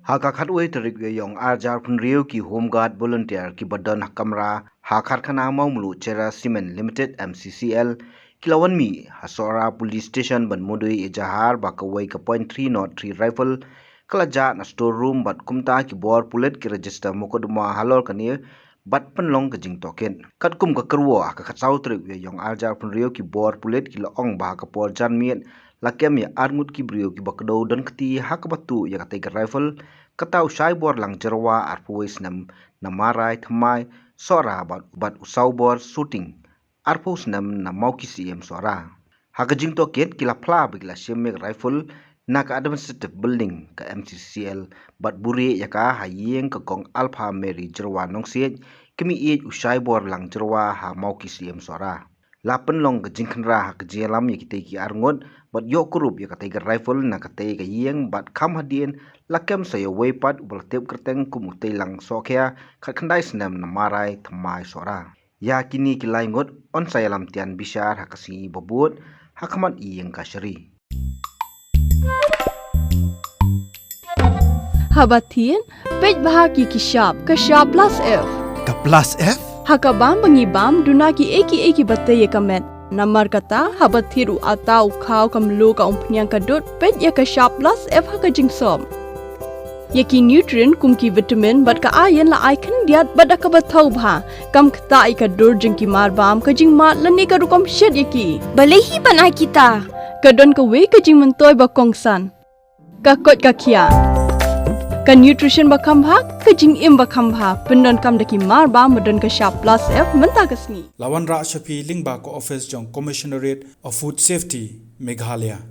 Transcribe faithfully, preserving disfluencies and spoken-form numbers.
Ha ka khatwei tarik Ïaïong arhajar phew hynriew ki Home Guard volunteer kiba don ha kamra ha karkhana Mawmluh Cherra Cement Limited, M C C L, ki la wan mih ha Sohra Police Station ban mudui ïa jahar ba kawei ka point three nought three rifle ka la jah na store room bad kumta ki bor pulit ki register mukotduma halor kane bad pynlong ka jingtohkit. Katkum ka kyrwoh, ha ka khatsaw tarik Ïaïong arhajar phew hynriew ki bor pulit ki la ong ba ha ka por janmiet la kem ïa arngut ki briew kiba kdew don kti ha kaba tuh ïa katei ka rifle, kata u Shaibor Langjyrwa arphew wei snem na Marai Thymmai Sohra bad, bad u Sawbor Suting arphew snem na Mawkisiem Sohra. Ha ka jingtohkit ki la phla ba ki la shim ïa ka rifle na ka Administrative Building ka M C C L bad buhrieh ïa ka ha ïing ka Kong Alpha Mary Jyrwa Nongsiej, kmie ïeit u Shaibor Langjyrwa ha Mawkisiem Sohra. La pynlong ka jingkhynra ha ka jingïalam ïa kitei ki arngut bad ïoh kurup ïa katei ka rifle na katei ka ïing bad kham hadien la kem sa ïa uwei pat uba la tip kyrteng kum u Teilang Sohkhia, khatkhyndai snem na Marai Thymmai Sohra. Ïa kine ki lai ngut yn sa ïalam tian bishar ha ka sngi ba bud ha khmat ïing kashari. Haba thied, peit bha ki ki shap, ka shap plus F. Ka plus F? Ha ka bam ba ngi bam, duna ki ei ki ei kiba tei ïa ka met. Namar kata, haba thied u atta u khaw ka mluh ka umphniang ka dud, peit ïa ka shap plus F ha ka jingsop. Ïa ki nutrient kum ki vitamin bad ka iron la ai khyndiat bad da kaba thaw bha. Kam ktah ïa ka dur jong ki marbam, ka jingmad lane ka rukom shet ïa ki. Balei hi ban ai kita? Ka don kawei ka jingmyntoi ba kongsan. Ka koit ka khiah. Ka nutrition ba kham bha, ka jingim ba kham bha. Pyndonkam da ki marbam ba don ka shap plus F mynta ka sngi. La wanrah sha phi lyngba ka office jong Commissionerate of Food Safety, Meghalaya.